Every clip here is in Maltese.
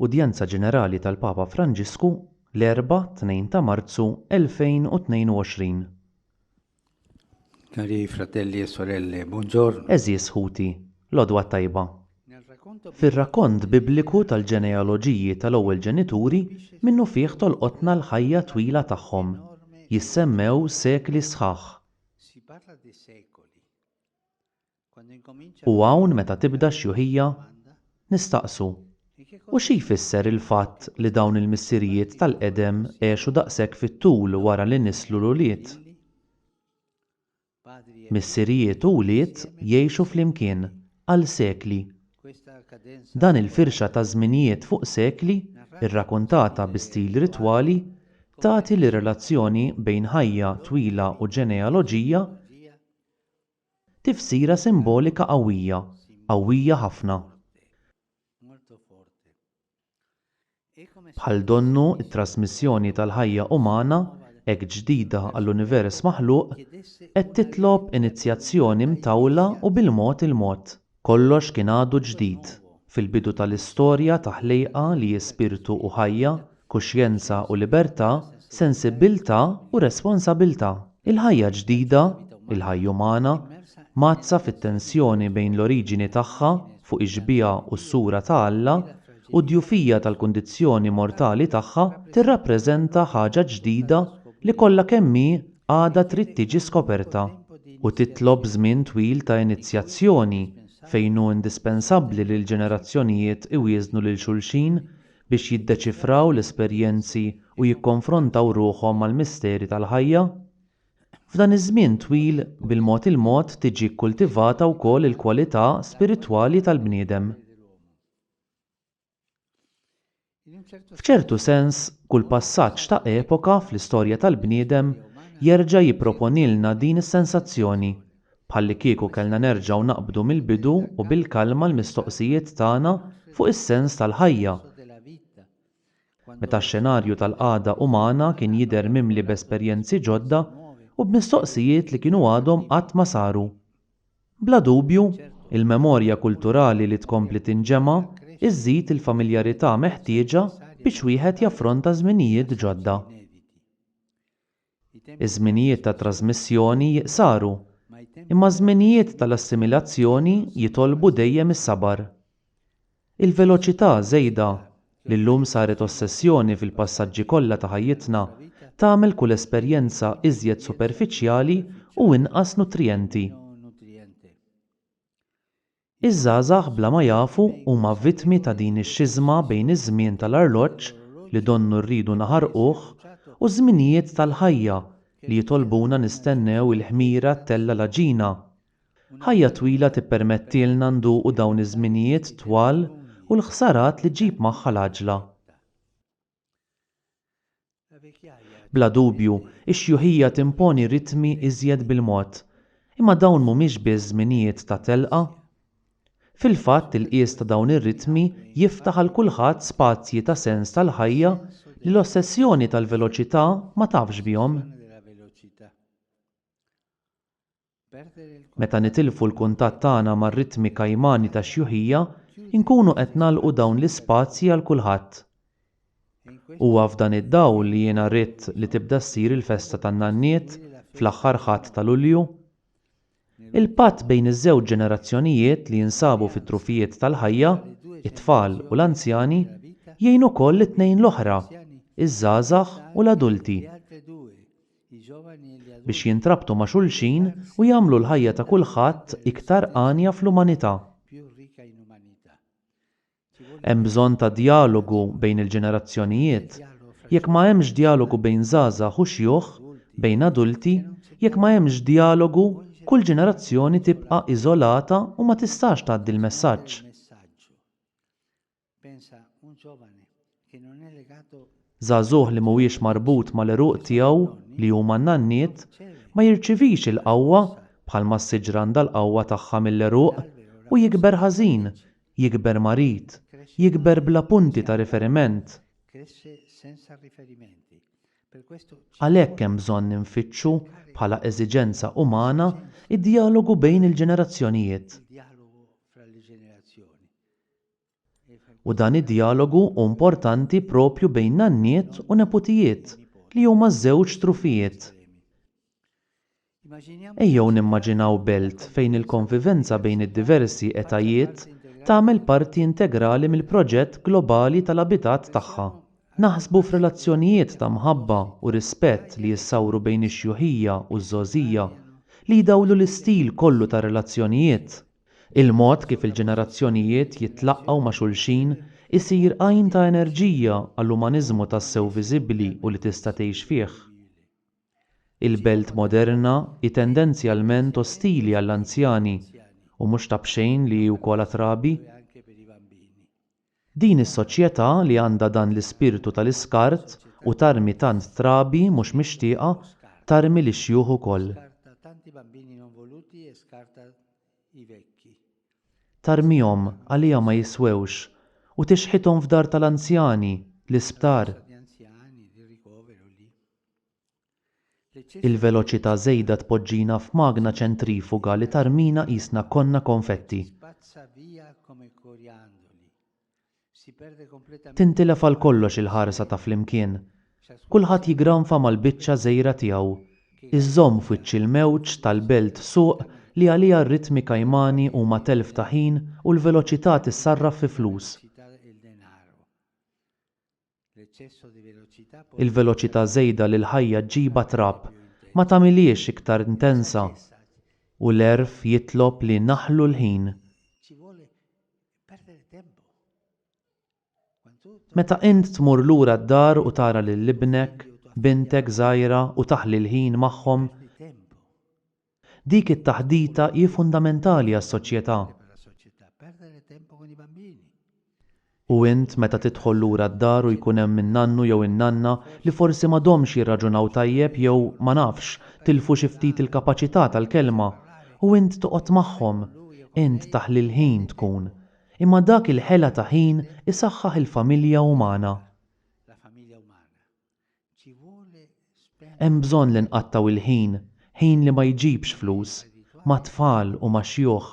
Udjenza Ġenerali tal-Papa Franġisku, l-Erbgħa, 2 ta' Marzu, 2022. Cari fratelli e sorelle, buongiorno. Għeżież ħuti, l-għodwa t-tajba. Fir-rakkont Bibliku tal-ġenealoġiji tal-ewwel ġenituri minnufih tolqotna l-ħajja twila tagħhom. Jissemmew sekli sħaħ. U hawn meta tibda x-xjuħija, nistaqsu, U xi jfisser il-fatt li dawn il-missirijiet tal-qedem għexu daqshekk fit-tul wara li nisslu l-ulied? Missirijiet u wlied jgħixu flimkien għal sekli. Dan il-firxa ta' żminijiet fuq sekli, irrakuntata bi stil ritwali, tagħti lir-relazzjoni bejn ħajja twila u ġenealoġija Tifsira simbolika qawwija, qawwija ħafna. Bħal donnu t-trasmissjoni tal-ħajja umana, hekk ġdida għall-univers maħluq, qed titlob inizjazzjoni mtawla u bil-mod il-mod. Kollox kien għadu ġdid, fil-bidu tal-istorja ta' ħlejqa li hi spirtu u ħajja, kuxjenza u libertà, sensibbiltà u responsabilità. Il-ħajja ġdida, il-ħajja umana, mgħaddsa fit-tensjoni bejn l-oriġini tagħha fuq ix-xbieha u s-sura ta' Alla u d-djufija tal-kundizzjoni mortali tagħha, tirrappreżenta ħaġa ġdida li kollha kemm hi għadha trid tiġi skoperta u titlob żmien twil ta' inizjazzjoni fejn hu indispensabbli li l-ġenerazzjonijiet iwieżnu lil xulxin biex jiddeċifraw l-esperjenzi u jikkonfrontaw ruħhom mal-misteri tal-ħajja. F'dan iż-żmien twil, bil-mod il-mod tiġi kkultivata wkoll il-kwalità spiritwali tal-bniedem. F'ċertu sens, kull passaġġ ta' epoka fl-istorja tal-bniedem jerġa' jipproponilna din is-sensazzjoni, bħallikieku kellna nerġgħu naqbdu mill-bidu u bil-kalma l-mistoqsijiet tagħna fuq is-sens tal-ħajja. Meta x-xenarju tal-qagħda umana kien jidher mimli b'esperjenzi ġodda u b'mistoqsijiet li kienu għadhom qatt ma saru. Bla dubju, il-memorja kulturali li tkompli tinġema' iżżid il-familjarità meħtieġa biex wieħed jaffronta żminijiet ġodda. Iż-żminijiet ta' trażmissjoni jiqsaru, imma ż-żminijiet tal-assimilazzjoni jitolbu dejjem is-sabar. Il-veloċità żejda, li llum saret ossessjoni fil-passaġġi kollha ta' ħajjitna, tagħmel kull esperjenza iżjed superfiċjali u inqas nutrijenti. Iż-żgħażagħ bla ma jafu huma vittmi ta' din ix-xiżma bejn iż-żmien tal-arloġġ li donnu rridu naħarquh u ż-żminijiet tal-ħajja li jitolbuna nistennew il-ħmira ttella' l-għaġina. Ħajja twila tippermettilna nduqu dawn iż-żminijiet twal u l-ħsarat li ġġib magħha l-għaġla. Bla dubju, ix-xjuħija timponi ritmi iżjed bil-mod. Imma dawn mhumiex biss żminijiet ta' telqa. Fil-fatt, il-qies ta' dawn ir-ritmi jiftaħ għal kulħadd spazji ta' sens tal-ħajja li l-ossessjoni tal-veloċità ma tafx bihom. Meta nitilfu l-kuntatt tagħna mar-ritmi kajmani tax-xjuħija, inkunu qed nagħlqu dawn l-ispazji għal kulħadd. Huwa f'dan id-dawl li jiena ridt li tibda ssir il-festa tan-nanniet fl-aħħar Ħadd ta' Lulju. Il-patt bejn iż-żewġ ġenerazzjonijiet li jinsabu fit-trufijiet tal-ħajja, it-tfal u l-anzjani, jgħin ukoll lit-tnejn l-oħra, iż-żgħażagħ u l-adulti, biex jintrabtu ma' xulxin u jagħmlu l-ħajja ta' kulħadd iktar għanja fl-umanità. Hemm bżonn ta' djalogu bejn il-ġenerazzjonijiet. Jekk ma hemmx djalogu bejn żgħażagħ u xjuħ, bejn adulti, jekk ma hemmx djalogu, kull ġenerazzjoni tibqa' iżolata u ma tistax tgħaddi l-messaġġ. Żagħżugħ li mhuwiex marbut mal-għeruq tiegħu li huma n-nanniet, ma jirċivix il-qawwa bħalma s-siġra għandha l-qawwa tagħha mill-għeruq u jikber ħażin, jikber marid, jikber bla punti ta' riferiment. Għalhekk hemm bżonn infittxu, bħala eżiġenza umana, id-djalogu bejn il-ġenerazzjonijiet. U dan id-djalogu hu importanti proprju bejn nanniet u neputijiet, li huma ż-żewġ trufijiet. Ejjew nimmaġinaw belt fejn il-konvivenza bejn id-diversi etajiet tagħmel parti integrali mill-proġett globali tal-abitat tagħha. Naħsbu f'relazzjonijiet ta' mħabba u rispett li jissawru bejn ix-xjuħija u ż-żgħożija, li jdawlu l-istil kollu tar-relazzjonijiet. Il-mod kif il-ġenerazzjonijiet jitlaqqgħu ma' xulxin isir għajn ta' enerġija għall-umaniżmu tassew viżibbli u li tista' tgħix fih. Il-belt moderna hi tendenzjalment ostili għall-anzjani u mhux ta' b'xejn li hi wkoll għat-trabi. Din is-soċjetà li għandha dan l-ispirtu tal-iskart u tarmi tant trabi mhux mixtieqa, tarmi lix-xjuħ ukoll. Tarmihom għaliha ma jiswewx u tixħithom f'dar tal-anzjani, l-isptar. Il-veloċità żejda tpoġġina f'magna ċentrifuga li tarmina qisna konna konfetti. Tintilef għal kollox il-ħarsa ta' flimkien. Kulħadd jiggranfa mal-biċċa żgħira tiegħu. Iżżomm f'wiċċ il-mewġ tal-belt suq li għaliha r-ritmi kajmani huma telf ta' ħin u l-veloċità tissarraf fi flus. Il-veloċità żejda li l-ħajja ġġibha trab ma tagħmilhiex iktar intensa u l-għerf jitlob li naħlu l-ħin. Meta int tmur lura d-dar u tara lil ibnek, bintek żgħira u taħli l-ħin magħhom, dik it-taħdita hi fundamentali għas-soċjetà. U int meta tidħol lura d-dar u jkun hemm in-nannu jew in-nanna li forsi m'għadhomx jirraġunaw tajjeb jew, ma nafx, tilfu xi ftit il-kapaċità tal-kelma, u int toqgħod magħhom, int taħli l-ħin tkun. Imma dak il-ħela ta' ħin isaħħaħ il-familja umana. Hemm bżonn li nqattgħu il-ħin, ħin li ma jġibx flus, mat-tfal u max-xjuħ,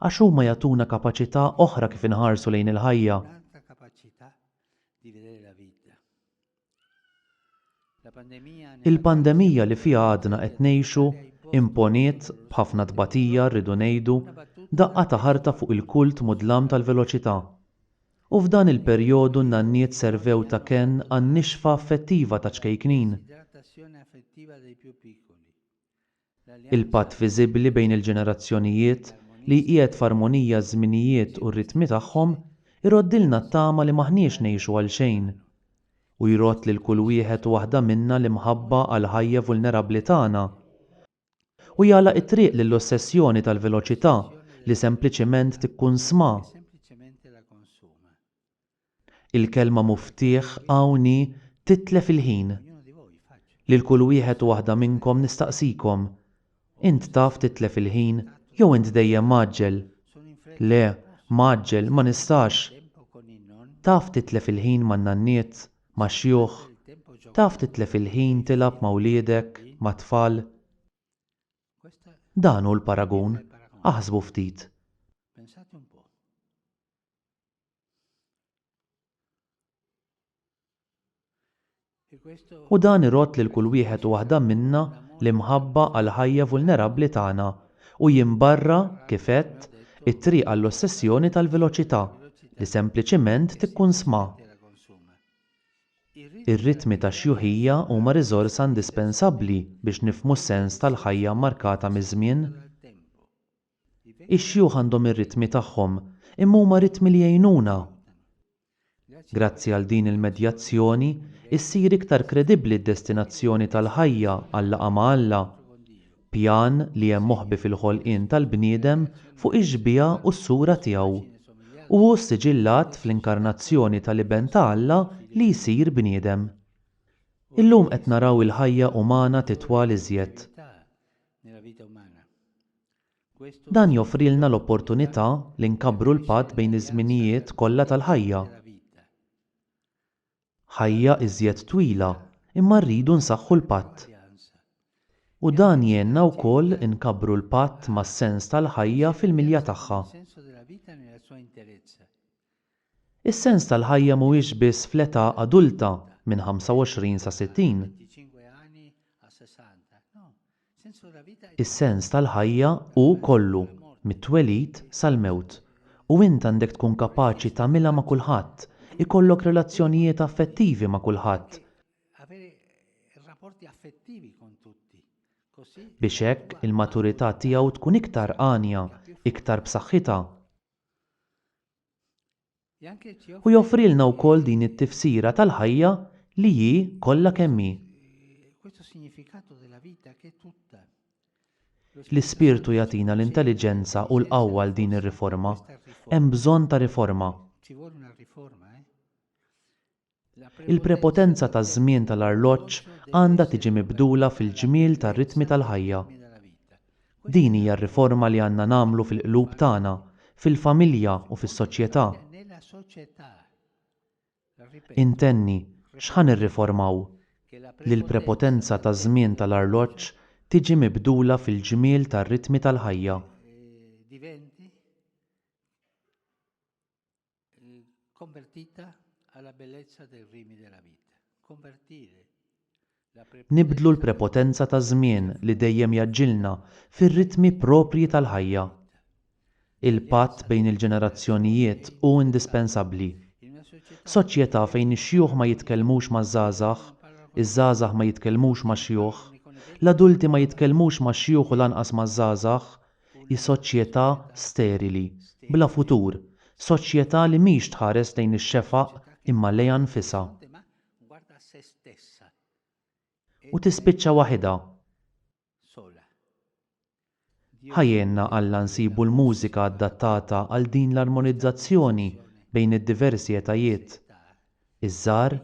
għax huma jagħtuna kapaċità oħra kif inħarsu lejn il-ħajja. Il-pandemija li fiha għadna qed ngħixu imponiet, b'ħafna tbatija rridu ngħidu, daqqa ta' ħarta fuq il-kult mudlam tal-veloċità. U f'dan il-perjodu n-nanniet servew ta' kenn għan-nixfa affettiva taċ-ċkejknin. Il-patt viżibbli bejn il-ġenerazzjonijiet, li jqiegħed f'armonija ż-żminijiet u r-ritmi tagħhom, iroddilna t-tama li m'aħniex ngħixu għalxejn. U jrodd lil kull wieħed u waħda minna l-imħabba għall-ħajja vulnerabbli tagħna. U jagħlaq it-triq lill-ossessjoni tal-veloċità li sempliċement tikkunsma. Il-kelma muftieħ hawn hi titlef il-ħin. Lil kull wieħed u waħda minnkom nistaqsikom, Int taf titlef il-ħin jew int dejjem mgħaġġel? Le, mgħaġġel, ma nistax. Taf titlef il-ħin man-nanniet, max-xjuħ? Taf titlef il-ħin tilgħab ma' wliedek, mat-tfal? Dan hu l-paragun, aħsbu ftit. U dan irodd lil kull wieħed u waħda minna l-imħabba għall-ħajja vulnerabbli tagħna u jimbarra, kif għedt, it-triq għall-ossessjoni tal-veloċità, li sempliċiment tikkunsma. Ir-ritmi tax-xjuħija huma riżorsa indispensabbli biex nifhmu s-sens tal-ħajja mmarkata miż-żmien. Ix-xjuħ għandhom ir-ritmi tagħhom, imma huma ritmi li jgħinuna. Grazzi għal din il-medjazzjoni, issir iktar kredibbli d-destinazzjoni tal-ħajja għal-laqgħa ma' Alla, pjan li hemm moħbi fil-ħolqien tal-bniedem fuq ix-xbieha u s-sura tiegħu, u hu ssiġillat fl-inkarnazzjoni tal-Iben ta' Alla li jsir bniedem. Illum qed naraw il-ħajja umana titwal iżjed. Dan joffrilna l-opportunità li nkabbru l-patt bejn iż-żminijiet kollha tal-ħajja. Ħajja iżjed twila, imma rridu nsaħħu l-patt. U dan jgħinna wkoll inkabbru l-patt mas-sens tal-ħajja fil-milja tagħha. Is-sens tal-ħajja mhuwiex biss fl-età adulta minn 25 sa 60. Is-sens tal-ħajja hu kollu, mit-twelid sal-mewt. U int għandek tkun kapaċi tagħmilha ma' kulħadd, ikollok relazzjonijiet affettivi ma' kulħadd, biex hekk il-maturità tiegħu tkun iktar għanja, iktar b'saħħitha. U joffrilna wkoll din it-tifsira tal-ħajja li hi kollha kemm hi. L-Ispirtu jagħtina l-intelliġenza u l-qawwa għal din ir-riforma. Hemm bżonn ta' riforma. Il-prepotenza taż-żmien tal-arloġġ għandha tiġi mibdula fil-ġmiel tar-ritmi tal-ħajja. Din hija r-riforma li għandna nagħmlu fil-qlub tagħna, fil-familja u fis-soċjetà. Intenni, x'ħa nirriformaw? Li l-prepotenza taż-żmien tal-arloġġ tiġi mibdula fil-ġmiel tar-ritmi tal-ħajja. Convertita alla bellezza dei rimi della vita. Convertire la Nibdlu prepotenza del l-prepotenza taż-żmien li dejjem jgħaġġilna fir-ritmi proprji tal-ħajja. Il-patt bejn il-ġenerazzjonijiet hu indispensabbli. Soċjetà fejn ix-xjuħ ma jitkellmux maż-żgħażagħ, iż-żgħażagħ ma jitkellmux max-xjuħ, l-adulti ma jitkellmux max-xjuħ u lanqas maż-żgħażagħ, hi soċjetà sterili, bla futur, soċjetà li mhix tħares lejn ix-xefaq imma lejha nfisha. U tispiċċa waħidha. Ħa jgħinna Alla nsibu l-mużika adattata għal din l-armonizzazzjoni bejn id-diversi etajiet. Iż-żgħar,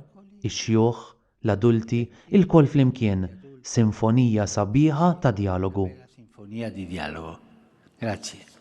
ix-xjuħ, l-adulti, ilkoll flimkien, sinfonija sabiħa ta' djalogu. Sinfonia di dialogo. Grazie.